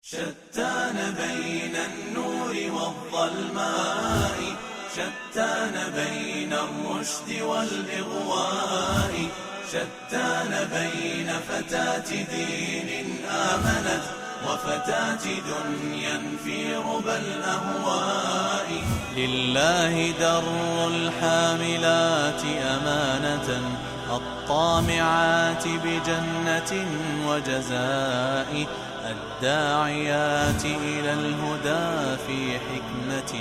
شتان بين النور والظلماء، شتان بين الرشد والإغواء، شتان بين فتاة دين آمنت وفتاة دنيا في ربى الأهواء. لله در الحاملات أمانة، الطامعات بجنة وجزاء، الداعيات إلى الهدى في حكمة،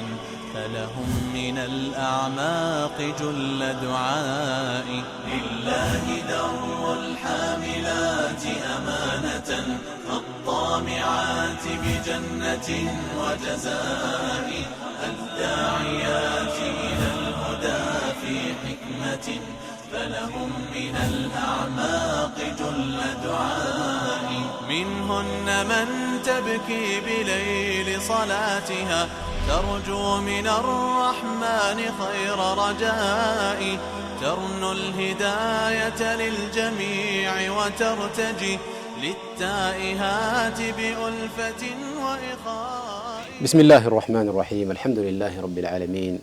فلهم من الأعماق جل دعاء. لله در الحاملات أمانة، الطامعات بجنة وجزاء، الداعيات إلى الهدى في حكمة، فلهم من الأعماق جل دعاء. منهن من تبكي بليل صلاتها، ترجو من الرحمن خير رجاء، ترنو الهداية للجميع وترتجي، للتائهات بألفة وإخاء. بسم الله الرحمن الرحيم. الحمد لله رب العالمين.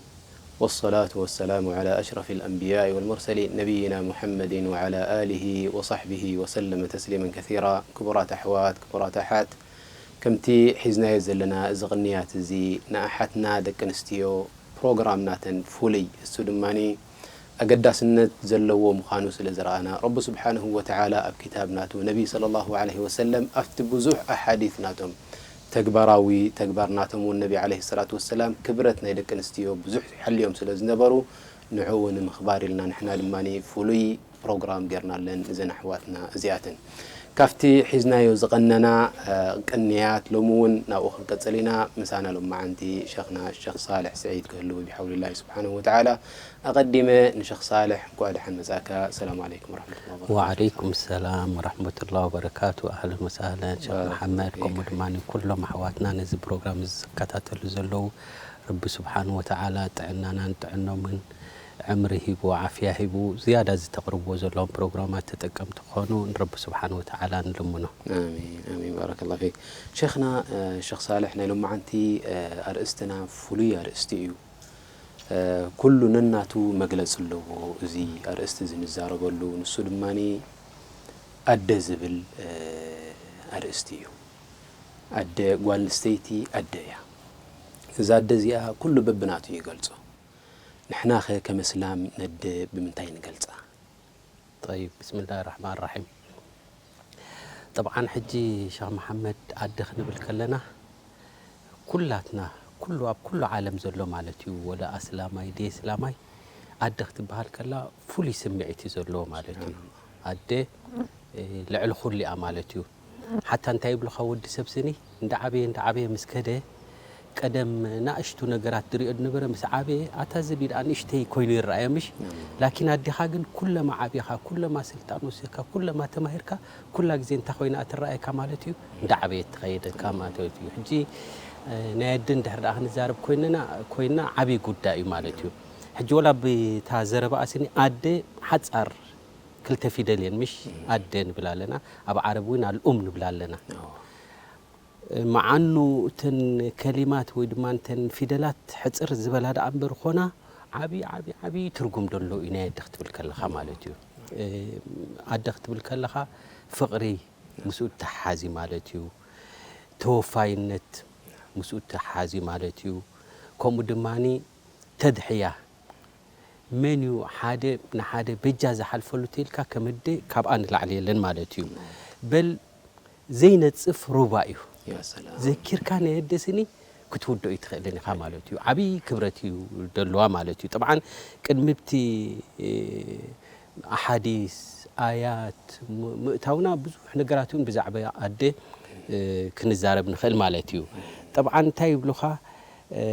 والصلاة والسلام على أشرف الأنبياء والمرسلين نبينا محمد وعلى آله وصحبه وسلم تسليما كثيرا. ክቡራት ኣሕዋት፣ ክቡራት ኣሓት፣ ከምቲ ሒዝናዮ ዘለና እዚ ቅንያት እዚ ንኣሓትና ደቂ ኣንስትዮ ፕሮግራም ናተን ፍሉይ፣ እሱ ድማ ኣገዳስነት ዘለዎ ምዃኑ ስለ ዝረኣና፣ ረቢ ስብሓንሁ ወተዓላ ኣብ ክታብ ናቱ፣ ነቢ ሰለላሁ ዐለይሂ ወሰለም ኣብቲ ብዙሕ ኣሓዲት ናቶም፣ ተግባራዊ ተግባር ናቶም እውን ነቢ ዐለይሂ ሰላቱ ወሰላም ክብረት ናይ ደቂ ኣንስትዮ ብዙሕ ይሓልዮም ስለ ዝነበሩ፣ ንዕኡ ንምኽባር ኢልና ንሕና ድማ ፍሉይ ፕሮግራም ጌርናለን እዘን ኣሕዋትና እዚኣተን። ካብቲ ሒዝናዮ ዝቐነና፣ እ፣ ቅንያት ሎሚ እውን ናብኡ ክንቀጽል ኢና። ምሳና ሎማዓንቲ ሸኽና ሸኽ ሳልሕ ስዒድ ክህልው ብሓውሊላሂ ስብሓንሁ ወተዓላ። ኣቐዲመ ንሸኽ ሳልሕ እንኳዕ ደሓን መጻእካ። ሰላም ዓለይኩም ወረሕመቱላሂ ወበረካቱ። ወዓለይኩም ሰላም ወረሕመቱላሂ ወበረካቱ። ኣህለን ወሳህለን ሸኽ ባረክ መሓመድ፣ ፊክ። ከምኡ ድማ ኩሎም ኣሕዋትና ነዚ ፕሮግራም እዚ ዝከታተሉ ዘለዉ ረቢ ስብሓንሁ ወተዓላ ጥዕናናን ጥዕኖምን ዕምሪ ሂቡ ዓፍያ ሂቡ ዝያዳ እዚ ተቕርብዎ ዘለዎም ፕሮግራማት ተጠቀምቲ ክኾኑ ንረቢ ስብሓንሁ ወተዓላ ንልምኖ። ኣሚን፣ ኣሚን። ባረከላሁ ፊክ። ሸኽና፣ እ፣ ሸኽ ሳልሕ ናይ ሎማዓንቲ፣ እ፣ ኣርእስትና ፍሉይ ኣርእስቲ እዩ። እ፣ ኩሉ ነናቱ መግለጺ ኣለዎ። እዚ ኣርእስቲ እዚ ንዛረበሉ፣ ንሱ ድማኒ ኣደ ዝብል፣ እ፣ ኣርእስቲ እዩ። ኣደ፣ ጓል ኣንስተይቲ ኣደ እያ። እዛ ኣደ እዚኣ ኩሉ በብናቱ ይገልጾ። ንሕናኸ ከም እስላም ነደ ብምንታይ ንገልጻ? ጠይብ፣ ብስምላህ ራሕማን ራሒም። ጠብዓን ሕጂ ሸኽ መሓመድ ኣደ ክንብል ከለና ኩላትና፣ ኩሉ ኣብ ኩሉ ዓለም ዘሎ ማለት እዩ፣ ወላ ኣስላማይ ደይ እስላማይ ኣደ ክትበሃል ከላ ፍሉይ ስምዒት እዩ ዘለዎ ማለት እዩ። ኣደ፣ እ፣ ልዕሊ ኩሉ እያ ማለት እዩ። ሓታ እንታይ ይብሉኻ ወዲ ሰብ ስኒ እንዳ ዓበየ እንዳ ዓበየ ምስ ከደ ቀደም ናእሽቱ ነገራት ዝሪኦ ዝነበረ ምስ ዓበየ ኣታ እዚ ቢል ኣንእሽተይ ኮይኑ ይረኣዮ ምሽ? እም። ላኪን ኣዴኻ ግን ኩለማ ዓቢኻ፣ ኩለማ ስልጣን ወሲኽካ፣ ኩለማ ተማሂርካ፣ ኩላ ግዜ እንታይ ኮይና እትረኣየካ ማለት እዩ? እንዳ ዓበየት ትኸይደካ ማለት እዩ። ሕጂ፣ እ፣ ናይ ኣደ እንድሕር ደኣ ክንዛረብ ኮይንና፣ ኮይንና ዓብዪ ጉዳይ እዩ ማለት እዩ። ሕጂ ወላ ብታ ዘረባኣ ስኒ ኣደ ሓጻር ክልተ ፊደል እየን ምሽ? እም። ኣደ ንብል ኣለና። ኣብ ዓረብ እውን ኣልኡም ንብል ኣለና። ኣዎ። መዓኑ እተን ከሊማት ወይ ድማ እተን ፊደላት ሕጽር ዝበላ ደኣ እምበር ኮና ዓቢ፣ ዓቢ፣ ዓቢ ትርጉም ደሎ እዩ ናይ ኣደ ክትብል ከለኻ ማለት እዩ። እ፣ ኣደ ክትብል ከለኻ ፍቕሪ ምስኡ እተሓሓዝ እዩ ማለት እዩ። ተወፋይነት ምስኡ እተሓሓዝ እዩ ማለት እዩ። ከምኡ ድማኒ ተድሕያ መን እዩ ሓደ ንሓደ በጃ ዝሓልፈሉ ተኢልካ ከም ኣደ ካብኣ ንላዕሊ የለን ማለት እዩ። በል ዘይነጽፍ ሩባ እዩ። ያ ሰላም። ዘኪርካ ናይ ኣደ ስኒ ክትውድኦ ኣይትኽእልን ኢኻ ማለት እዩ። ዓብዪ ክብረት እዩ ደለዋ ማለት እዩ። ጠብዓን ቅድሚ እቲ፣ እ፣ ኣሓዲስ፣ ኣያት ም-፣ ምእታውና ብዙሕ ነገራት እውን ብዛዕባ ኣደ፣ እ፣ ክንዛረብ ንኽእል ማለት እዩ። ጠብዓን እንታይ ይብሉኻ፣ እ፣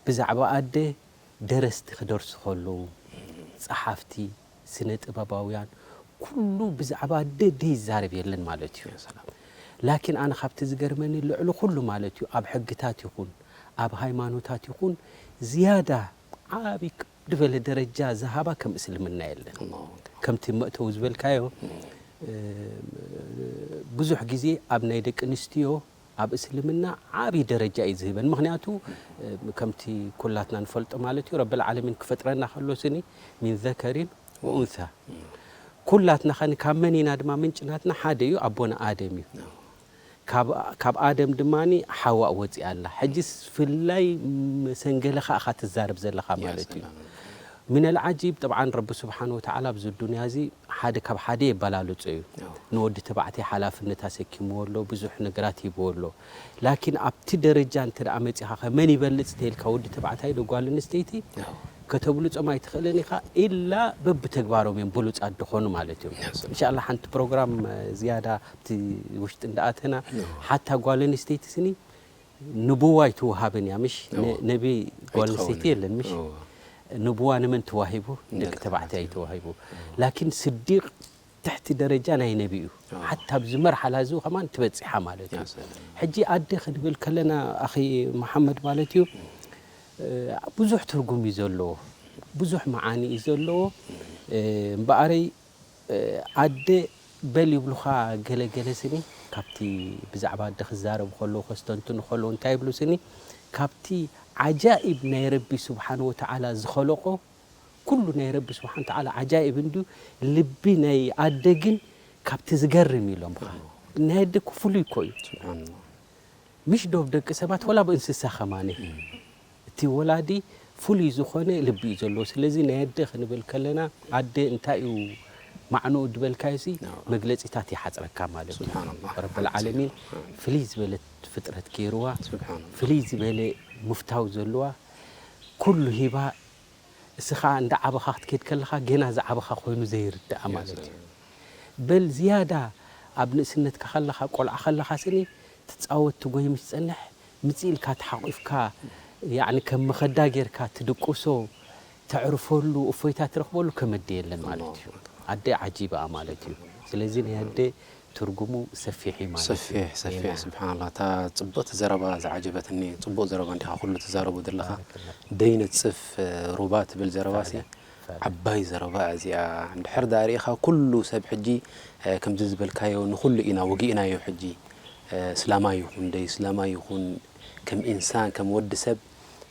ብዛዕባ ኣደ ደረስቲ ክደርሱ ከለዉ፣ ጸሓፍቲ፣ ስነ ጥበባውያን፣ ኩሉ ብዛዕባ ኣደ ደይዛረብ የለን ማለት እዩ። ያ ሰላም። ላኪን ኣነ ካብቲ ዝገርመኒ ልዕሊ ኩሉ ማለት እዩ፣ ኣብ ሕግታት ይኹን፣ ኣብ ሃይማኖታት ይኹን፣ ዝያዳ ዓቢ ክብ ዝበለ ደረጃ ዝሃባ ከም እስልምና የለን። ኣላሁ ኣክበር። ከምቲ መእተዊ ዝበልካዮ፣ እም። እ፣ ብዙሕ ግዜ ኣብ ናይ ደቂ ኣንስትዮ ኣብ እስልምና ዓቢ ደረጃ እዩ ዝህበን። ምኽንያቱ፣ እ፣ ከምቲ ኩላትና ንፈልጦ ማለት እዩ፣ ረብል ዓለሚን ክፈጥረና ከሎ ስኒ ሚን ዘከሪን ወኡንሳ። ኩላትና ኸኒ ካብ መን ኢና ድማ ምንጭ ናትና ሓደ እዩ፣ ኣቦና ኣደም እዩ። ካብ፣ ካብ ኣደም ድማ ሓዋእ ወፂኣ ኣላ። ሕጂስ ፍላይ መሰንገለኻ ኢኻ ትዛረብ ዘለኻ ማለት እዩ። ሚነል ዓጂብ፣ ጠብዓን ረቢ ስብሓን ወተዓላ ኣብዚ ዱንያ እዚ ሓደ ካብ ሓደ የበላልጾ እዩ። ንወዲ ተባዕታይ ሓላፍነት ኣሰኪምዎ ኣሎ፣ ብዙሕ ነገራት ሂብዎ ኣሎ። ላኪን ኣብቲ ደረጃ እንተ ደኣ መጺኻ ኸ መን ይበልጽ ተይልካ ወዲ ተባዕታይ ዶ ጓል ኣንስተይቲ ከተብልጾም ኣይትኽእልን ኢኻ፣ ኢላ በብተግባሮም እዮም ብሉጻት ድኾኑ ማለት እዮም። ኢንሻላህ ሓንቲ ፕሮግራም፣ እ፣ ዝያዳ ኣብቲ ውሽጢ እንዳኣተና ሓታ ጓል ኣንስተይቲ ስኒ ንቡዋ ኣይትወሃብን እያ፣ ምሽ? ነ-፣ ነቢ ጓል ኣንስተይቲ የለን፣ ምሽ? ንቡዋ ንመን ተዋሂቡ? ደቂ ተባዕታይ ተዋሂቡ። ላኪን ስዲቅ ትሕቲ ደረጃ ናይ ነቢ እዩ። ሓታ ኣብዚ መርሓላ እዚ ከማን ትበጽሓ ማለት እዩ። ሕጂ ኣደ ክንብል ከለና፣ ኣኺ መሓመድ ማለት እዩ፣ እ፣ ብዙሕ ትርጉም እዩ ዘለዎ፣ ብዙሕ መዓኒ እዩ ዘለዎ። እ፣ እምበኣረይ፣ እ፣ ኣደ በል ይብሉኻ ገለ ገለ ስኒ፣ ካብቲ ብዛዕባ ኣደ ክዛረቡ ከለዉ፣ ከስተንትኑ ከለዉ እንታይ ይብሉ ስኒ፣ ካብቲ ዓጃኢብ ናይ ረቢ ስብሓን ወተዓላ ዝኸለቆ፣ ኩሉ ናይ ረቢ ስብሓን ወተዓላ ዓጃኢብ እንድዩ፣ ልቢ ናይ ኣደ ግን ካብቲ ዝገርም እዩ ኢሎምኻ። ናይ ኣደ እኮ ፍሉይ እኮ እዩ። ስብሓንላህ። ምሽ ዶብ ደቂ ሰባት ወላ ብእንስሳ ኸማን እዩ። እቲ ወላዲ ፍሉይ ዝኾነ ልቢ እዩ ዘለዎ። ስለዚ ናይ ኣደ ክንብል ከለና፣ ኣደ እንታይ እዩ ማዕንኡ ድበልካዮሲ፣ መግለጺታት ይሓጽረካ ማለት እዩ። ስብሓንላህ። ረብል ዓለሚን ፍልይ ዝበለት ፍጥረት ገይርዋ፣ ስብሓንላህ። ፍልይ ዝበለ ምፍታው ዘለዋ፣ ኩሉ ሂባ፣ እስኻ እንዳ ዓበኻ ክትከይድ ከለኻ፣ ጌና ዝዓበኻ ኮይኑ ዘይርዳእ ማለት እዩ። በል ዝያዳ ኣብ ንእስነትካ ከለኻ፣ ቆልዓ ከለኻ ስኒ፣ ትጻወት ትጎይ ምስ ትጸንሕ፣ ምጽእ ኢልካ ተሓቂፍካ፣ ያዕኒ ከም መኸዳ ጌርካ ትድቅሶ፣ ተዕርፈሉ፣ እፎይታ ትረኽበሉ ከም ኣደ የለን ማለት እዩ። ኣደ ዓጂባ ማለት እዩ። ስለዚ ናይ ኣደ ትርጉሙ ሰፊሕ እዩ ማለት እዩ። ሰፊሕ፣ ሰፊሕ፣ ስብሓንላህ። እታ ጽብቕቲ ዘረባ ዝዓጀበትኒ፣ ጽቡቕ ዘረባ እንዲኻ ኩሉ ትዛረቦ ዘለኻ። ባረከላህ። ደይነጽፍ ሩባ ትብል ዘረባሲ፣ ፋዕለ፣ ፋዕለ። ዓባይ ዘረባ እያ እዚኣ። እንድሕር ደኣ ርኢኻ ኩሉ ሰብ ሕጂ፣ እ፣ ከምዚ ዝበልካዮ ንኹሉ ኢና ወጊእናዮ ሕጂ። እ፣ እስላማይ ይኹን ደይ እስላማይ ይኹን፣ ከም ኢንሳን፣ ከም ወዲ ሰብ፣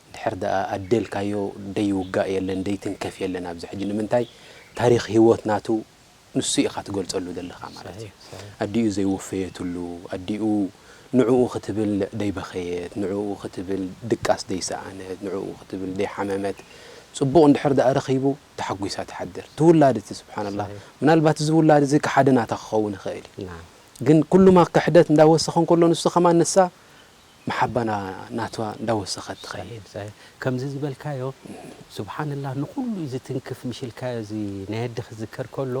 እንድሕር ደኣ ኣደልካዮ ደይውጋእ የለን፣ ደይትንከፍ የለን ኣብዚ ሕጂ። ንምንታይ? ታሪኽ ህይወት ናቱ ንሱ ኢኻ ትገልጸሉ ዘለኻ ማለት እዩ። ኣዲኡ ዘይወፈየትሉ፣ ኣዲኡ ንዕኡ ክትብል ደይበኸየት፣ ንዕኡ ክትብል ድቃስ ደይሰኣነት፣ ንዕኡ ክትብል ደይሓመመት፣ ጽቡቕ እንድሕር ደኣ ረኺቡ ተሓጒሳ ትሓድር። እቲ ውላድ እቲ ስብሓንላህ፣ ምናልባት እዚ ውላድ እዚ ክሓደ ናታ ክኸውን ይኽእል እዩ። ግን ኩሉማ ክሕደት እንዳወሰኸ እንከሎ ንሱ ከማን ንሳ መሓባና ናትዋ እንዳወሰኸት ትኸይድ። ሰሒሕ፣ ሰሒሕ። ከምዚ ዝበልካዮ፣ ስብሓንላህ፣ ንኹሉ እዩ ዝትንክፍ፣ ምሽ ኢልካዮ፣ እዚ ናይ ኣደ ክዝከር ከሎ፣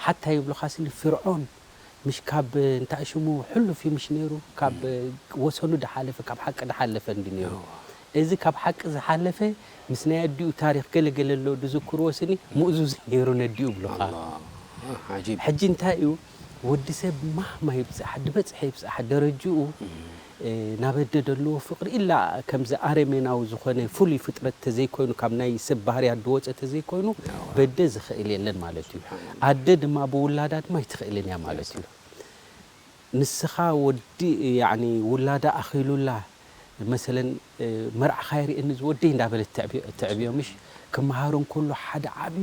ሓታ ይብሉኻ ስኒ ፍርዖን፣ ምሽ ካብ እንታይ ሽሙ ሕሉፍ እዩ ምሽ ነይሩ፣ ካብ ወሰኑ ድሓለፈ፣ ካብ ሓቂ ድሓለፈ እንዲ ነይሩ። እዚ ካብ ሓቂ ዝሓለፈ ምስ ናይ ኣዲኡ ታሪኽ ገለ ገለ ኣሎ ድዝክርዎ ስኒ፣ ምእዙዝ ነይሩ ነዲኡ ይብሉኻ። ኣላህ፣ ዓጂብ። ሕጂ እንታይ እዩ፣ ወዲ ሰብ ማህማ ይብጻሕ፣ ድበጽሐ ይብጻሕ፣ ደረጅኡ፣ እ፣ ናብ ኣደ ደለዎ ፍቕሪ ኢላ ከምዚ ኣረሜናዊ ዝኾነ ፍሉይ ፍጥረት ተዘይኮይኑ፣ ካብ ናይ ሰብ ባህርያት ድወጸ ተዘይኮይኑ፣ በደ ዝኽእል የለን ማለት እዩ። ኣደ ድማ ብውላዳ ድማ ኣይትኽእልን እያ ማለት እዩ። ንስኻ ወዲ፣ ያዕኒ ውላዳ ኣኺሉላ፣ መሰለን፣ እ፣ መርዓኻ ይርእየኒ እዚ ወደይ እንዳበለት ተዕብዮ-፣ ተዕብዮ፣ ምሽ ክመሃሮ እንከሎ ሓደ ዓቢ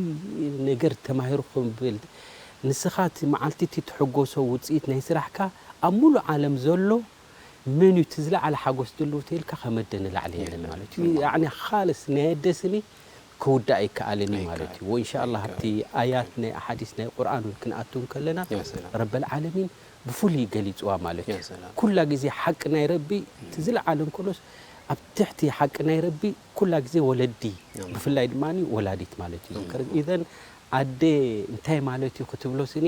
ነገር ተማሂሩ ክብል፣ ንስኻ እቲ መዓልቲ እቲ ትሕጎሶ ውጽኢት ናይ ስራሕካ ኣብ ሙሉእ ዓለም ዘሎ መን እዩ እቲ ዝለዓለ ሓጎስ ዘለዎ ተይልካ ከመደ ንላዕሊ የለን ማለት እዩ። ያዕኒ፣ ኻልስ ናይ ኣደ ስኒ ክውዳእ ኣይከኣልን እዩ ማለት እዩ። ወኢንሻኣላህ ኣብቲ ኣያት ናይ ኣሓዲስ ናይ ቁርኣን እውን ክንኣቱ እንከለና፣ ረበል ዓለሚን ብፍሉይ ገሊጽዋ ማለት እዩ። ኩላ ግዜ ሓቂ ናይ ረቢ እቲ ዝለዓለ እንከሎስ፣ ኣብ ትሕቲ ሓቂ ናይ ረቢ ኩላ ግዜ ወለዲ፣ ብፍላይ ድማ ወላዲት ማለት እዩ ዝከር። ኢዘን ኣደ እንታይ ማለት እዩ ክትብሎ ስኒ፣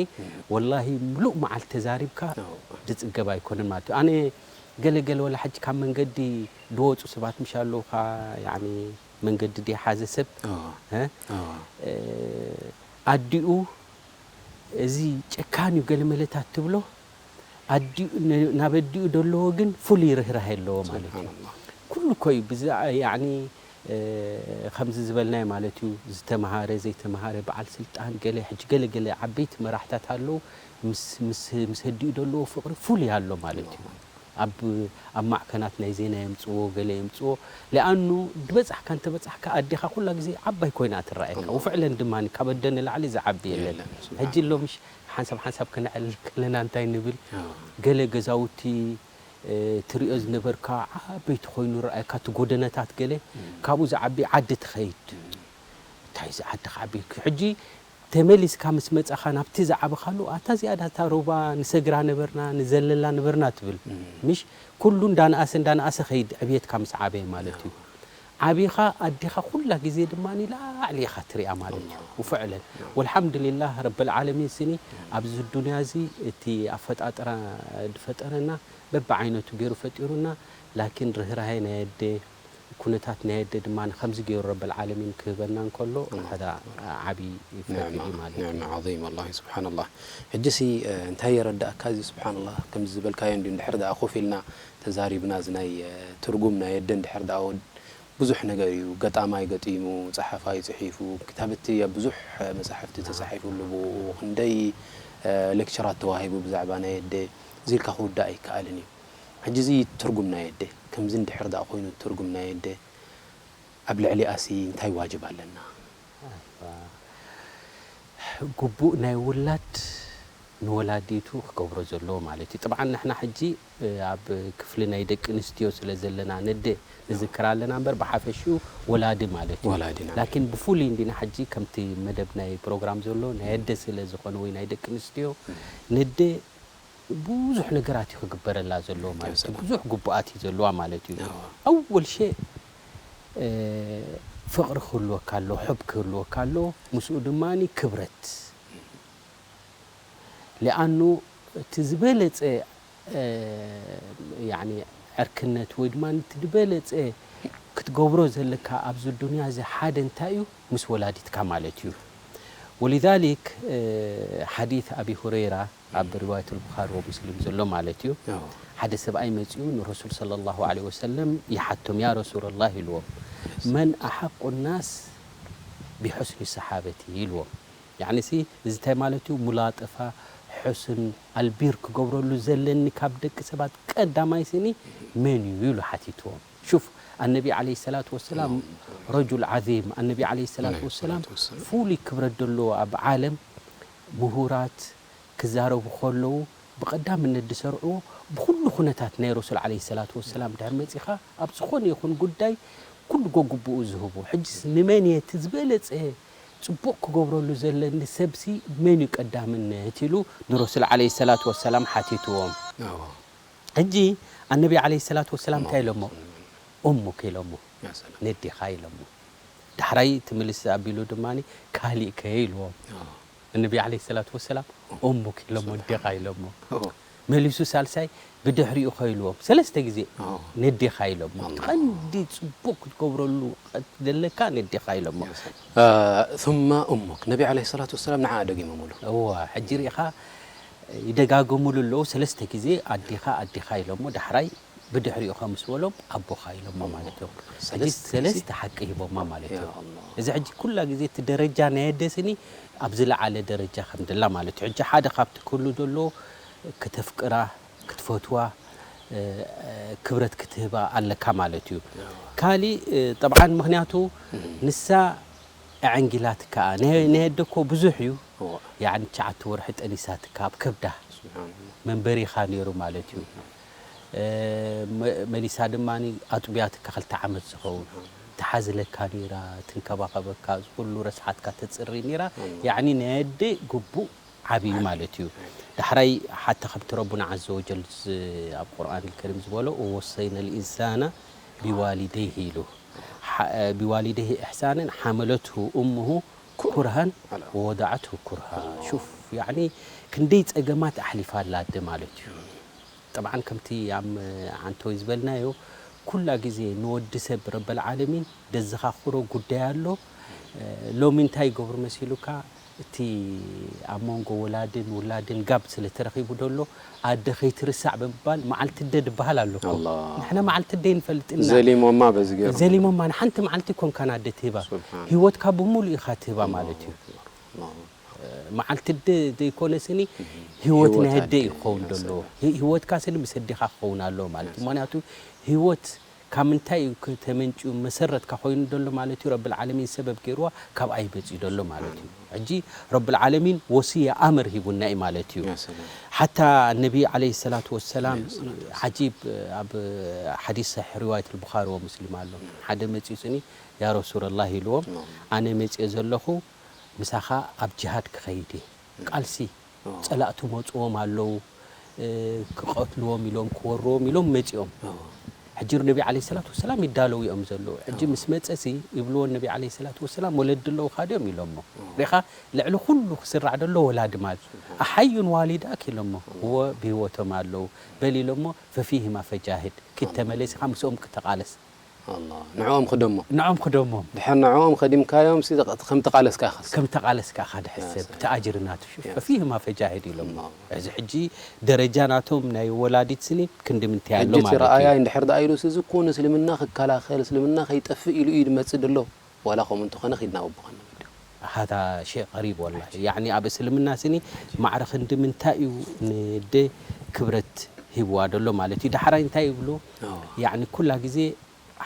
ወላሂ ምሉእ መዓልቲ ተዛሪብካ ዝጽገብ ኣይኮነን ማለት እዩ። ኣነ ገለ ገለ ወላ ሕጂ ካብ መንገዲ ድወጹ ሰባት ምሽ ኣለውኻ፣ ያኒ መንገዲ ድሓዘ ሰብ፣ እ? እ፣ ኣዲኡ እዚ ጨካን እዩ ገለ መለታት ትብሎ፣ ኣዲኡ፣ ን-፣ ናብ ኣዲኡ ደለዎ ግን ፍሉይ ርህራሄ ኣለዎ ማለት እዩ። ኩሉ እኮ እዩ ብዛ-፣ ያኒ፣ እ፣ ከምዚ ዝበልናዮ ማለት እዩ፣ ዝተምሃረ፣ ዘይተምሃረ፣ በዓል ስልጣን፣ ገለ፣ ሕጂ ገለ፣ ገለ ዓበይቲ መራሕታት ኣለዉ፣ ምስ፣ ምስ፣ ምስ ኣዲኡ ደለዎ ፍቕሪ ፍሉይ ኣሎ ማለት እዩ። ኣብ ኣብ ማዕከናት ናይ ዜና የምጽዎ፣ ገለ የምጽዎ። ሊኣኑ ድበጻሕካ እንተበጻሕካ ኣዴኻ ኩላ ግዜ ዓባይ ኮይና ትረኣየካ። ወፍዕለን ድማ ካብ ኣደ ንላዕሊ ዝዓቢ የለን። ሕጂ ሎምሽ ሓንሳብ ሓንሳብ ከነዕልል ከለና እንታይ ንብል? ገለ ገዛውቲ ትሪኦ ዝነበርካ ዓበይቲ ኮይኑ ረኣየካ፣ እቲ ጎደነታት ገለ ካብኡ ዝዓቢ ዓዲ ትኸይድ። እንታይ እዚ ዓዲ ክዓቢ? ሕጂ ተመሊስካ ምስ መጻኻ ናብቲ ዝዓበኻሉ፣ ኣታ እዚኣ ዳታ ሩባ ንሰግራ ነበርና፣ ንዘለላ ነበርና ትብል። ምሽ ኩሉ እንዳነኣሰ እንዳነኣሰ ኸይድ ዕብየትካ ምስ ዓበየ ማለት እዩ። ዓቢኻ ኣዴኻ ኩላ ግዜ ድማ ንላዕሊ ኢኻ ትሪኣ ማለት እዩ። ውፍዕለን ወልሓምዱሊላህ ረብል ዓለሚን ስኒ ኣብዚ ዱንያ እዚ እቲ ኣፈጣጥራ ዝፈጠረና በብዓይነቱ ገይሩ ፈጢሩና። ላኪን ርህራሄ ናይ ኣደ ኩነታት ናይ ኣደ ድማ ንከምዚ ገይሩ ረብል ዓለሚን ክህበና እንከሎ ሀዛ ዓቢ ፈድሊ ማለት እዩ። ኒዕማ ዐዚም ወላሂ ስብሓንላህ። ሕጂሲ እንታይ የረዳእካ እዚ ስብሓንላህ ከምዚ ዝበልካዮ እንዲ እንድሕር ደኣ ኮፍ ኢልና ተዛሪብና እዚ ናይ ትርጉም ናይ ኣደ እንድሕር ደኣ ብዙሕ ነገር እዩ። ገጣማይ ገጢሙ፣ ጸሓፋይ ጽሒፉ፣ ክታብቲ ኣብ ብዙሕ መጻሕፍቲ ተጻሒፉሉ ብኡ ክንደይ ሌክቸራት ተዋሂቡ ብዛዕባ ናይ ኣደ እዚ ኢልካ ክውዳእ ኣይከኣልን እዩ። ሕጂ እዚ ትርጉም ናይ ኣደ ከምዚ እንድሕር ደኣ ኮይኑ ትርጉም ናይ ኣደ ኣብ ልዕሊኣሲ እንታይ ዋጅብ ኣለና? ግቡእ ናይ ውላድ ንወላዲቱ ክገብሮ ዘለዎ ማለት እዩ። ጥብዓን ንሕና ሕጂ ኣብ ክፍሊ ናይ ደቂ ኣንስትዮ ስለ ዘለና ነደ ንዝክር ኣለና እምበር ብሓፈሽኡ ወላዲ ማለት እዩ። ወላዲ፣ ናም። ላኪን ብፍሉይ እንዲና ሕጂ ከምቲ መደብ ናይ ፕሮግራም ዘሎ ናይ ኣደ ስለ ዝኾነ ወይ ናይ ደቂ ኣንስትዮ ነደ ብዙሕ ነገራት እዩ ክግበረላ ዘለዎ ማለት እዩ። ብዙሕ ግቡኣት እዩ ዘለዋ ማለት እዩ። ኣወል ሸእ ፍቕሪ ክህልወካ ኣሎ፣ ሕብ ክህልወካ ኣሎ፣ ምስኡ ድማ ክብረት ሊኣኑ እቲ ዝበለጸ ያኒ ዕርክነት ወይ ድማ እቲ ዝበለጸ ክትገብሮ ዘለካ ኣብዚ ዱንያ እዚ ሓደ እንታይ እዩ? ምስ ወላዲትካ ማለት እዩ። ወሊዛሊክ ሓዲት ኣቢ ሁረይራ ኣብ ሪዋየት ልቡኻሪ ወሙስሊም ዘሎ ማለት እዩ። ሓደ ሰብኣይ መጺኡ ንረሱል ሰለላሁ ዐለይሂ ወሰለም ይሓቶም፣ ያ ረሱለላህ ኢልዎም፣ መን ኣሓቁ ናስ ቢሑስኒ ሰሓበቲ ኢልዎም። ያዕኒሲ እዚ እንታይ ማለት እዩ? ሙላጠፋ፣ ሕስን፣ ኣልቢር ክገብረሉ ዘለኒ ካብ ደቂ ሰባት ቀዳማይ ስኒ መን እዩ ኢሉ ሓቲትዎም። ሹፍ ኣነቢ ዓለይሂ ሰላቱ ወሰላም ረጁል ዓዚም፣ ኣነቢ ዓለይሂ ሰላቱ ወሰላም ፍሉይ ክብረት ዘለዎ ኣብ ዓለም ምሁራት ክዛረቡ ከለዉ ብቐዳምነት ዝሰርዕዎ ብኹሉ ኩነታት ናይ ረሱል ዓለይሂ ሰላቱ ወሰላም ድሕር መጺኻ ኣብ ዝኾነ ይኹን ጉዳይ ኩሉ ጎግብኡ ዝህቡ። ሕጂስ ንመን እየ እቲ ዝበለጸ ጽቡቕ ክገብረሉ ዘለኒ ሰብሲ መን እዩ ቀዳምነት ኢሉ ንረሱል ዓለይሂ ሰላቱ ወሰላም ሓቲትዎም። ሕጂ ኣነቢ ዓለይሂ ሰላቱ ወሰላም እንታይ ኢሎሞ? ኡሙክ ኢሎሞ፣ ነዴኻ ኢሎሞ። ዳሕራይ ትምልስ ኣቢሉ ድማ ካሊእ ከ ኢልዎም። እነቢ ዓለይሂ ሰላቱ ወሰላም ኡሙክ ኢሎሞ፣ ኣዴኻ ኢሎሞ። መሊሱ ሳልሳይ ብድሕሪኡ ከ ኢልዎም ሰለስተ ግዜ ነዴኻ ኢሎሞ። እቲ ቀንዲ ጽቡቕ ክትገብረሉ ዘለካ ነዴኻ ኢሎሞ። ثم أمك ነቢ ዓለይሂ ሰላቱ ወሰላም ንዓኣ ደጊሞምሉ። እዋ ሕጂ ርኢኻ ይደጋግሙሉ ኣለዉ ሰለስተ ግዜ ኣዴኻ ኣዴኻ ኢሎሞ ዳሕራይ ብድሕሪኡ ከምስ በሎም ኣቦኻ ኢሎሞ ማለት እዮም። ሕጂ ሰለስተ ሓቂ ሂቦማ ማለት እዮም። እዚ ሕጂ ኩላ ግዜ እቲ ደረጃ ናይ ኣደ ስኒ ኣብ ዝለዓለ ደረጃ ከም ደላ ማለት እዩ። ሕጂ ሓደ ካብቲ ክህሉ ዘለዎ ከተፍቅራ ክትፈትዋ ክብረት ክትህባ ኣለካ ማለት እዩ። ካሊእ ጠብዓን ምክንያቱ ንሳ ኣዐንጊላትካ ናይ ኣደ እኮ ብዙሕ እዩ። ያዕኒ ትሽዓተ ወርሒ ጠኒሳትካ ኣብ ከብዳ መንበሪኻ ነይሩ ማለት እዩ። መሊሳ ድማ ኣጥብያትካ ክልተ ዓመት ዝኸውን ትሓዝለካ ነይራ፣ ትንከባኸበካ፣ እዚ ኩሉ ረስሓትካ ተፅሪ ነይራ። ያዕኒ ናይ ኣደ ግቡእ ዓብዩ ማለት እዩ። ዳሕራይ ሓታ ከምቲ ረቡና ዓዘ ወጀል ኣብ ቁርኣን ልከሪም ዝበሎ ወወሰይና ልኢንሳና ቢዋሊደይህ ኢሉ ቢዋሊደይህ ኢሕሳንን ሓመለትሁ እሙሁ ኩርሃን ወወዳዓትሁ ኩርሃ። ሹፍ ያዕኒ ክንደይ ጸገማት ኣሕሊፋ ኣላ ኣደ ማለት እዩ። ጠብዓን ከምቲ ኣም ዓንተወይ ዝበልናዮ ኩላ ግዜ ንወዲ ሰብ ረበል ዓለሚን ደዘኻኽሮ ጉዳይ ኣሎ። ሎሚ እንታይ ይገብሩ መሲሉካ እቲ ኣብ መንጎ ወላድን ውላድን ጋብ ስለ ተረኺቡ ደሎ ኣደ ከይትርሳዕ ብምባል መዓልቲ ኣደ ድበሃል ኣሎ እኮ። ንሕና መዓልቲ ኣደ ይንፈልጥ ኢና። ዘሊሞማ በዚ ገይሩ። ዘሊሞማ ንሓንቲ መዓልቲ ኮንካን ኣደ ትህባ። ሂወትካ ብምሉእ ኢኻ ትህባ ማለት እዩ። መዓልቲ ኣደ ዘይኮነ ስኒ ህይወት ህይወት ናይ ኣደ እዩ ኣደ፣ ክኸውን ያ ዘለዎ። ሰላም። ህ-፣ ህይወትካ ስኒ ምስ ኣዴኻ ክኸውን ኣለዎ ማለት እዩ። ምኽንያቱ ህይወት ካብ ምንታይ እዩ ተመንጭዩ መሰረት ካብ ኮይኑ ዘሎ ማለት እዩ። ረብል ዓለሚን ሰበብ ገይርዋ ካብኣ እዩ መጺኡ ዘሎ ማለት እዩ። ሕጂ ረብል ዓለሚን ወስያ ኣምር ሂቡና እዩ ማለት እዩ። ያ ሰላም። ሓታ ነቢ ዓለይሂ ሰላቱ ወሰላም ዓለይሂ ሰላቱ ወሰላም። ዓጂብ ኣብ ሓዲስ ሰሒሕ ሪዋየት ልቡኻሪ ወሙስሊም ኣሎ። ሓደ መጺኡ ስኒ ያ ረሱለላህ ኢልዎም ናም። ኣነ መጺኦ ዘለኹ ምሳኻ ኣብ ጅሃድ ክኸይድ እየ። ቃልሲ ኦ። ጸላእቱ መጽዎም ኣለዉ እ፣ ክቐትልዎም ኢሎም ክወርዎም ኢሎም መጺኦም። ኦ። ሕጂ ነቢ ዓለይሂ ሰላቱ ወሰላም ይዳለዉ እዮም ዘለዉ። ሕጂ ምስ መጸሲ ይብልዎ ነቢ ዓለይሂ ሰላቱ ወሰላም ወለዲ ኣለዉ ካድዮም ኢሎሞ። ሪኻ ልዕሊ ኩሉ ክስራዕ ደሎ ወላዲ ማለት ኣሓዩን ዋሊዳክ ኢሎሞ። እዎ ብህይወቶም ኣለዉ በል ኢሎሞ። ፈፊህማ ፈጃሂድ ኪድ ተመለሲኻ ምስኦም ክተቓለስ። ኣላ ንዕኦም ክደሞ ንዖም ክደሞም ድሕር ንዕኦም ከዲምካዮም ሲ ከም ተቓለስካ ኢኻ ከም ተቓለስካ ኢኻ ድሕሰብ። እቲ ኣጅሪ ናቱ ሽፍ ፈፊህማ ፈጃሂድ ኢሎሞ። እዚ ሕጂ ደረጃ ናቶም ናይ ወላዲት ስኒ ክንዲ ምንታይ ኣሎ ሕጂ እቲ ማለት እዩ። ረኣያይ እንድሕር ደኣ ኢሉ እዚ እኮ ንእስልምና ክከላኸል እስልምና ከይጠፍእ ኢሉ እዩ ዝመጽእ ድሎ ዋላ ከምኡ እንተኾነ ኪድና ወብኻን ንመዲዮ هذا شيء غريب والله يعني ኣብ እስልምና ስኒ ማዕረ ክንዲ ምንታይ እዩ ንደ ክብረት ሂብዋ ደሎ ማለት እዩ። ዳሕራይ እንታይ ይብሉ يعني ኩላ ግዜ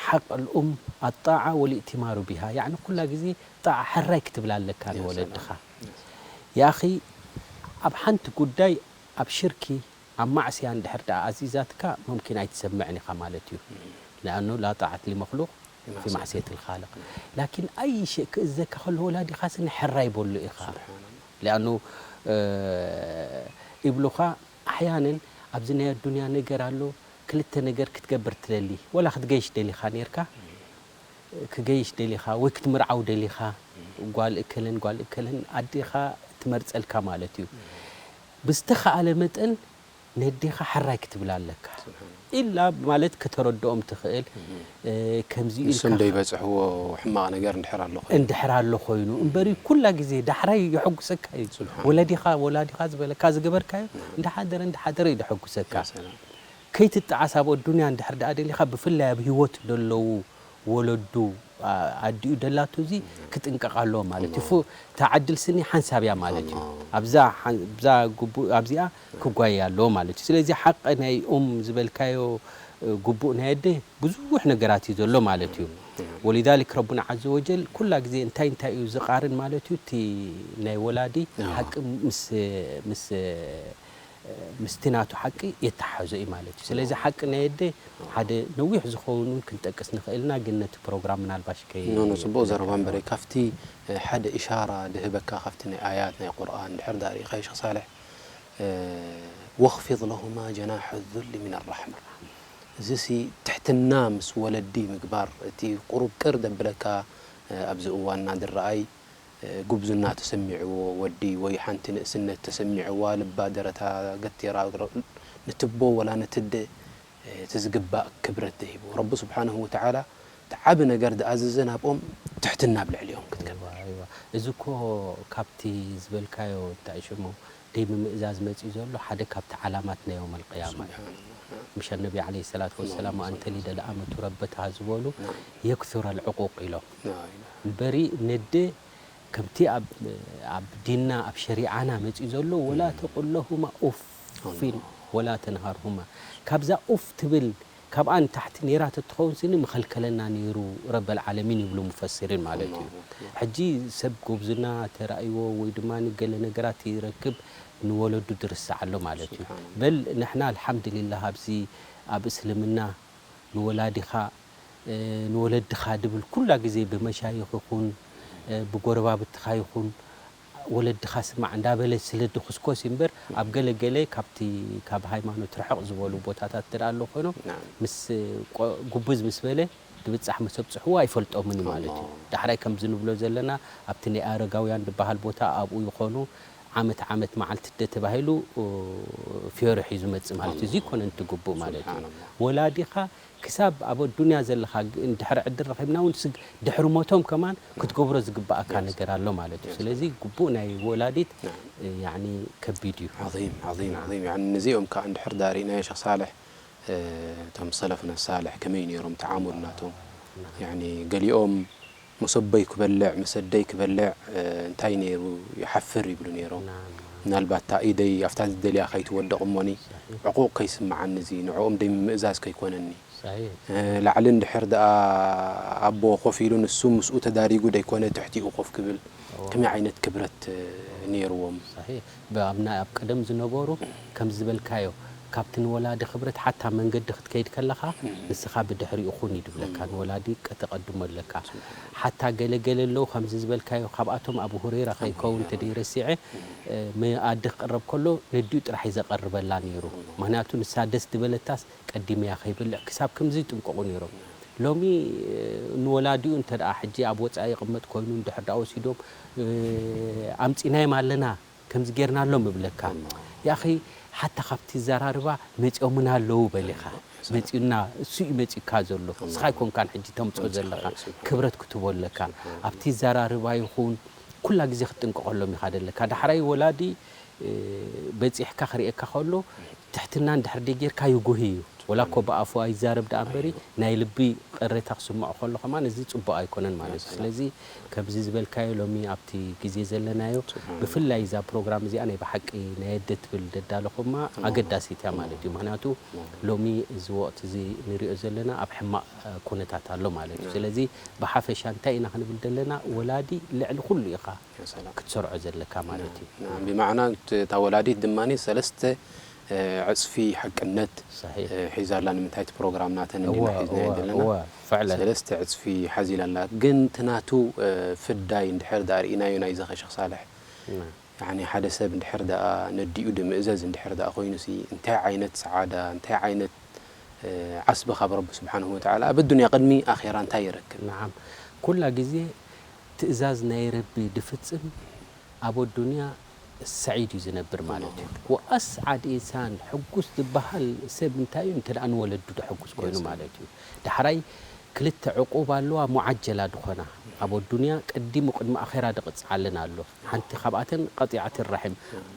حق الأم الطاعة والائتمار بها يعني ኩላ ግዜ ጣዓ ሕራይ ክትብላ ኣለካ ንወለድኻ። ያኺ ኣብ ሓንቲ ጉዳይ ኣብ ሽርኪ ኣብ ማዕስያ እንድሕር ደኣ ኣዚዛትካ ሙምኪን ኣይትሰምዕን ኢኻ ማለት እዩ። لأنه لا طاعة لمخلوق في معصية الخالق لكن أي شيء ክእዘካ ከሎ ወላዲኻ ስኒ ሕራይ በሉ ኢኻ። لأنه ይብሉኻ ኣሕያነን ኣብዚ ናይ ኣዱንያ ነገር ኣሎ ክልተ ነገር ክትገብር ትደሊ ወላ ክትገይሽ ደሊኻ ኔርካ ክገይሽ ደሊኻ ወይ ክትምርዓው ደሊኻ ጓል እከለን ጓል እከለን ኣዴኻ ትመርጸልካ ማለት እዩ። ብዝተኻእለ መጠን ነዴኻ ሕራይ ክትብል ኣለካ። ኢላ ማለት ከተረድኦም ትኽእል ከምዚ ንሶም ደይበጽሕዎ ሕማቕ ነገር እንድሕር ኣሎ ኮይኑ እንድሕር ኣሎ ኮይኑ እምበሪ ኩላ ግዜ ዳሕራይ የሐጉሰካ እዩ። ወለዲኻ ወላዲኻ ዝበለካ ዝገበርካዮ እንዳሓደረ እንዳሓደረ እዩ ዘሐጉሰካ። ከይትጠዓስ ኣብ ኣዱንያ እንድሕር ደኣ ደሊኻ ብፍላይ ኣብ ህይወት ዘለዉ ወለዱ ኣዲኡ ደላቱ እዚ ክጥንቀቕ ኣለዎ ማለት እዩ። እታ ዕድል ስኒ ሓንሳብ እያ ማለት እዩ። ኣብዛ ጉቡእ ኣብዚኣ ክጓየ ኣለዎ ማለት እዩ። ስለዚ ሓቂ ናይ ኡም ዝበልካዮ ጉቡእ ናይ ኣደ ብዙሕ ነገራት እዩ ዘሎ ማለት እዩ። ولذلك ረቡና عز وجل ኩላ ግዜ እንታይ እንታይ እዩ ዝቓርን ማለት እዩ እቲ ናይ ወላዲ ሓቂ ምስ ምስ ምስቲ ናቱ ሓቂ የተሓዞ እዩ ማለት እዩ። ስለዚ ሓቂ ናይ ኣደ ሓደ ነዊሕ ዝኸውን እውን ክንጠቅስ ንኽእልና ግን ነቲ ፕሮግራም ምናልባሽ ከይ ኖ ኖ ጽቡቕ ዘረባ እምበረ ካብቲ ሓደ ኢሻራ ድህበካ ካብቲ ናይ ኣያት ናይ ቁርኣን ድሕር ዳሪእኻ ሸኽ ሳልሕ ወኽፊድ ለሁማ ጀናሐ ዙሊ ሚን ራሕማ እዚ ሲ ትሕትና ምስ ወለዲ ምግባር እቲ ቁሩብ ቅር ደብለካ ኣብዚ እዋንና ድረኣይ ጉብዝና ተሰሚዕዎ ወዲ ወይ ሓንቲ ንእስነት ተሰሚዕዋ ልባ ደረታ ገቲራ ንትቦ ወላ ነትደ እቲ ዝግባእ ክብረት ተሂቡ ረቢ ስብሓንሁ ወተዓላ እቲ ዓቢ ነገር ዝኣዘዘ ናብኦም ትሕትና ኣብ ልዕሊኦም ክትገብር እዚ እኮ ካብቲ ዝበልካዮ እንታይ ሽሙ ደይ ብምእዛዝ መፅኡ ዘሎ ሓደ ካብቲ ዓላማት ናይ የውም ኣልቅያማ እዩ። ምሸ ነቢ ዓለይሂ ሰላቱ ወሰላም ወኣን ተሊደ ልኣመቱ ረበትሃ ዝበሉ የክሱረ ልዕቁቅ ኢሎም እምበሪ ነደ ከምቲ ኣብ ዲንና ኣብ ሸሪዓና መፅኡ ዘሎ ወላ ተቁል ለሁማ ኡፊን ወላ ተንሃርሁማ ካብዛ ኡፍ ትብል ካብኣ ንታሕቲ ነይራ ተትኸውን ስኒ ምኸልከለና ነይሩ ረበል ዓለሚን ይብሉ ሙፈሲሪን ማለት እዩ። ሕጂ ሰብ ጎብዝና ተራእይዎ ወይ ድማ ገለ ነገራት ይረክብ ንወለዱ ድርስዕ ኣሎ ማለት እዩ። በል ንሕና ኣልሓምድሊላህ ኣብዚ ኣብ እስልምና ንወላዲኻ ንወለድኻ ድብል ኩላ ግዜ ብመሻይኽ ይኹን ብጎረባብትኻ ይኹን ወለድኻ ስማዕ እንዳበለ ስለ ድኹስኮስ እዩ እምበር ኣብ ገለ ገለ ካብቲ ካብ ሃይማኖት ርሕቕ ዝበሉ ቦታታት እንተ ኣሎ ኮይኖም ምስ ጉብዝ ምስ በለ ድብጻሕ ምስ ኣብጽሕዎ ኣይፈልጦምን እዩ ማለት እዩ። ዳሕራይ ከምዚ ንብሎ ዘለና ኣብቲ ናይ ኣረጋውያን ዝበሃል ቦታ ኣብኡ ይኾኑ ዓመት ዓመት መዓልቲ ደ ተባሂሉ ፍዮሪ ሒዙ መጽእ ማለት እዩ። እዚ ይኮነ እንትግቡእ ማለት እዩ። ወላዲኻ ክሳብ ኣብ ኣዱንያ ዘለኻ እንድሕር ዕድል ረኺብና እውን ድሕሪ ሞቶም ከማን ክትገብሮ ዝግባኣካ ነገር ኣሎ ማለት እዩ። ስለዚ ግቡእ ናይ ወላዲት ያኒ ከቢድ እዩ። عظيم عظيم عظيم يعني ነዚኦም ከዓ እንድሕር ዳሪእናዮ ሸኽ ሳልሕ እቶም ሰለፍና ሳልሕ ከመይ ነይሮም ተዓሙል ናቶም ያኒ ገሊኦም ምስ ኣቦይ ክበልዕ ምስ ኣደይ ክበልዕ እንታይ ነይሩ ይሓፍር ይብሉ ነይሮም። ምናልባት እታ ኢደይ ኣብታ ዝደልያ ከይትወድቕ እሞኒ፣ ዕቑቕ ከይስምዓኒ፣ እዚ ንዕኦም ደይ ምምእዛዝ ከይኮነኒ። ላዕሊ እንድሕር ደኣ ኣቦ ኮፍ ኢሉ ንሱ ምስኡ ተዳሪጉ ደይኮነ ትሕቲኡ ኮፍ ክብል፣ ከመይ ዓይነት ክብረት ነይርዎም? ኣብ ቀደም ዝነበሩ ከምዚ ዝበልካዮ ካብቲ ንወላዲ ክብረት ሓታ መንገዲ ክትከይድ ከለኻ ንስኻ ብድሕሪኡ ኩን እዩ ድብለካ፣ ንወላዲ ከተቐድሞ ኣለካ። ሓታ ገለ ገለ ኣለዉ ከምዚ ዝበልካዮ ካብኣቶም ኣቡ ሁረይራ ከይከውን እንተ ደይረሲዐ ኣዲ ክቕረብ ከሎ ነዲኡ ጥራሕ እዩ ዘቐርበላ ነይሩ። ምኽንያቱ ንሳ ደስ ድበለታስ ቀዲመያ ከይበልዕ ክሳብ ከምዚ ይጥንቀቑ ነይሮም። ሎሚ ንወላዲኡ እንተ ደኣ ሕጂ ኣብ ወጻኢ ይቕመጥ ኮይኑ እንድሕር ደኣ ወሲዶም ኣምጺናዮም ኣለና ከምዚ ጌርናሎም እብለካ። ያኺ ሓታ ካብቲ ዘራርባ መጺኦምና ኣለዉ በል ኢኻ። መጺኡና እሱ እዩ መጺኡካ ዘሎ። ንስኻ ኣይኮንካን ሕጂ ተምጽኦ ዘለኻ። ክብረት ክትቦ ኣለካ። ኣብቲ ዘራርባ ይኹን ኩላ ግዜ ክትጥንቀቐሎም ኢኻ ደለካ። ዳሕራይ ወላዲ በጺሕካ ክርእየካ ከሎ ትሕትና እንድሕር ደይ ጌርካ ይጉሂ እዩ። ወላ እኮ ብኣፉ ኣይዛረብ ደኣ እምበሪ ናይ ልቢ ቅሬታ ክስምዖ ከሎ ከማን እዚ ጽቡቕ ኣይኮነን ማለት እዩ። ስለዚ ከምዚ ዝበልካዮ ሎሚ ኣብቲ ግዜ ዘለናዮ ብፍላይ እዛ ፕሮግራም እዚኣ ናይ ብሓቂ ናይ ኣደ ትብል ደዳለኹማ ኣገዳሲት እያ ማለት እዩ። ምኽንያቱ ሎሚ እዚ ወቕቲ እዚ ንሪኦ ዘለና ኣብ ሕማቕ ኩነታት ኣሎ ማለት እዩ። ስለዚ ብሓፈሻ እንታይ ኢና ክንብል ዘለና ወላዲ ልዕሊ ኩሉ ኢኻ ክትሰርዖ ዘለካ ማለት እዩ። ብማዕና እታ ወላዲት ድማ ሰለስተ ዕፅፊ ሓቅነት ሒዛ ኣላ። ንምንታይ እቲ ፕሮግራም ናተን እንዲና ሒዝናዮ ዘለና ሰለስተ ዕፅፊ ሓዚላ ኣላ። ግን እቲ ናቱ ፍዳይ እንድሕር ደኣ ርኢናዮ ናይዚ ኸሸኽ ሳልሕ ያኒ ሓደ ሰብ እንድሕር ደኣ ነዲኡ ድምእዘዝ እንድሕር ደኣ ኮይኑሲ እንታይ ዓይነት ሰዓዳ እንታይ ዓይነት ዓስቢ ካብ ረቢ ስብሓንሁ ወተዓላ ኣብ ኣዱንያ ቅድሚ ኣኼራ እንታይ ይረክብ? ነዓም ኩላ ግዜ ትእዛዝ ናይ ረቢ ድፍጽም ኣብ ኣዱንያ ሰዒድ እዩ ዝነብር ማለት እዩ። ወኣስዓድ ኢንሳን ሕጉስ ዝበሃል ሰብ እንታይ እዩ እንተ ደኣ ንወለዱ ደሕጉስ ኮይኑ ማለት እዩ። ዳሕራይ ክልተ ዕቁባ ኣለዋ ሙዓጀላ ድኾና ኣብ ኣዱንያ ቀዲሙ ቅድሚ ኣኼራ ድቕጽዓለን ኣሎ። ሓንቲ ካብኣተን ቀጢዓት ራሒም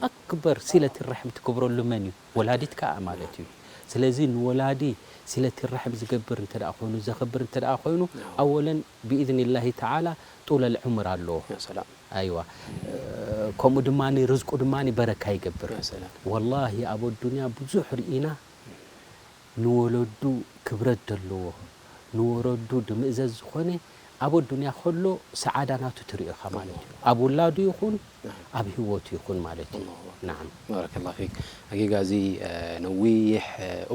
ኣክበር ሲለት ራሒም ትክብረሉ መን እዩ? ወላዲት ከኣ ማለት እዩ። ስለዚ ንወላዲ ሲለት ራሒም ዝገብር እንተ ደኣ ኮይኑ ዘኽብር እንተ ደኣ ኮይኑ ኣወለን ብኢዝኒላሂ ተዓላ ጡለል ዕምር ኣለዎ። ኣይዋ ከምኡ ድማ ርዝቁ ድማ በረካ ይገብር። ወላሂ ኣብ ኣዱንያ ብዙሕ ርኢና ንወለዱ ክብረት ዘለዎ ንወረዱ ድምእዘዝ ዝኾነ ኣብ ኣዱንያ ከሎ ሰዓዳ ናቱ ትሪኦ ኢኻ ማለት እዩ። ኣብ ውላዱ ይኹን ኣብ ህይወቱ ይኹን ማለት እዩ። ናዓም። ባረከላሁ ፊክ። ሓቂቃ እዚ ነዊሕ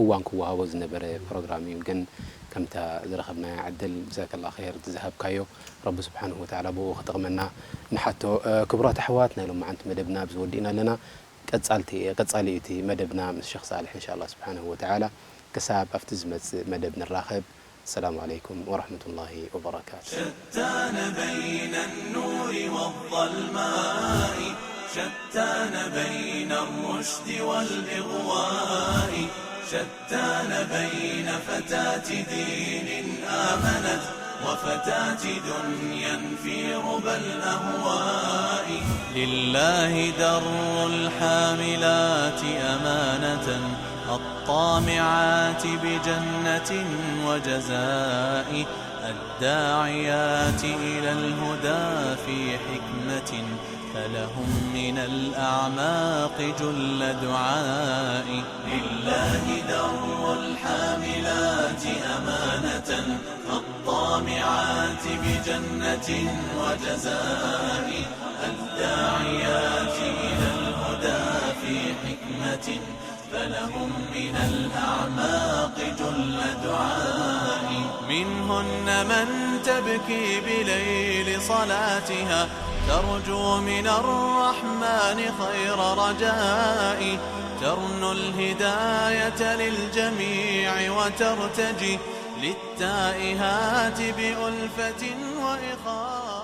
እዋን ክወሃቦ ዝነበረ ፕሮግራም እዩ፣ ግን ከምታ ዝረኸብናያ ዕድል ጀዛከላሁ ኸይር እቲ ዝሃብካዮ ረቢ ስብሓንሁ ወተዓላ ብኡ ክጠቕመና ንሓቶ። ክቡራት ኣሕዋት ናይ ሎማዓንቲ መደብና ኣብዚ ወዲእና ኣለና። ቀጻልቲ ቀጻሊ እዩ እቲ መደብና ምስ ሸኽ ሳልሕ እንሻላ ስብሓንሁ ወተዓላ። ክሳብ ኣብቲ ዝመጽእ መደብ ንራኸብ። السلام عليكم ورحمة الله وبركاته. شتان بين النور والظلماء، شتان بين الرشد والإغواء، شتان بين فتاة دين آمنت وفتاة دنيا في ربى الأهواء. لله در الحاملات أمانة، الطامعات بجنة وجزاء، الداعيات إلى الهدى في حكمة، فلهم من الأعماق جل دعاء. لله در الحاملات أمانة، الطامعات بجنة وجزاء، الداعيات إلى الهدى في حكمة، فلهم من الأعماق جل دعاء. منهن من تبكي بليل صلاتها، ترجو من الرحمن خير رجاء، ترنو الهداية للجميع وترتجي، للتائهات بألفة وإخاء.